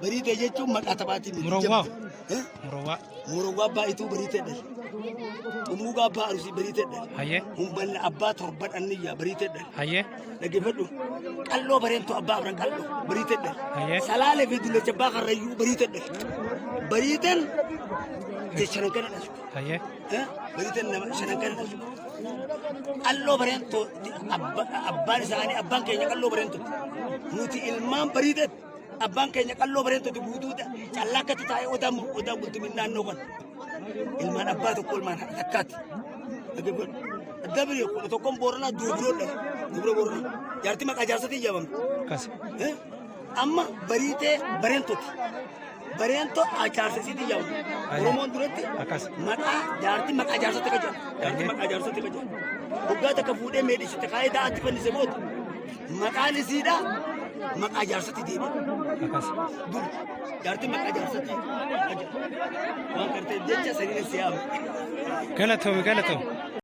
Bariitee jechuun maqaa taphaatiin miti. Murowwaa. Eh? Murowwaa. Murowwaa abbaa ituu bariitee dhale. Xummuugaa abbaa arusii bariitee dhale. Hayyee. Humbanna abbaa torban anniyyaa bariitee dhale. Hayyee. Dhaggeeffadhu. Qalloo bareentuu abbaa afran qalloo bariitee dhale. Hayyee. Salaalee fi dullacha abbaa karrayyuu bariitee dhale. Bariiteen shanan kana dhalchu. Hayyee. Eh? Bariiteen nama shanan kana dhalchu. Qalloo bareentoo abbaan isaanii abbaan keenya qalloo bareentooti. Nuti ilmaan bariiteetti. Abbaan keenya qalloo bareentoti guutuu callaa akkatti taa'ee odaa odaa bultumin naannoo kana. Ilmaan abbaa tokko ilmaan haadha takkaati. Dhaggeeffadhu. Dabri 11n Booranaa duubiroo dhala. Duubiroo Booranaa. Jaartii maqaa jaarsatiin yaamamti. Akkas. Eh? Amma bariitee bareentoti. Bareentoo jaarsa isiitiin yaamamti. Oromoon duratti Akkas. maqaa jaartii maqaa jaarsatti kan jedhamu. Jaartii maqaa jaarsatti kan jedhamu. Waggaa takka fuudhee meedhisitte kaayee da'aatti fannise booda maqaan isiidha maqaa jaarsatti deebi'a. Akkas. Dur jaartii maqaa jaarsatti waan gartee jecha saniin si yaama. Galatoomi galatoomi.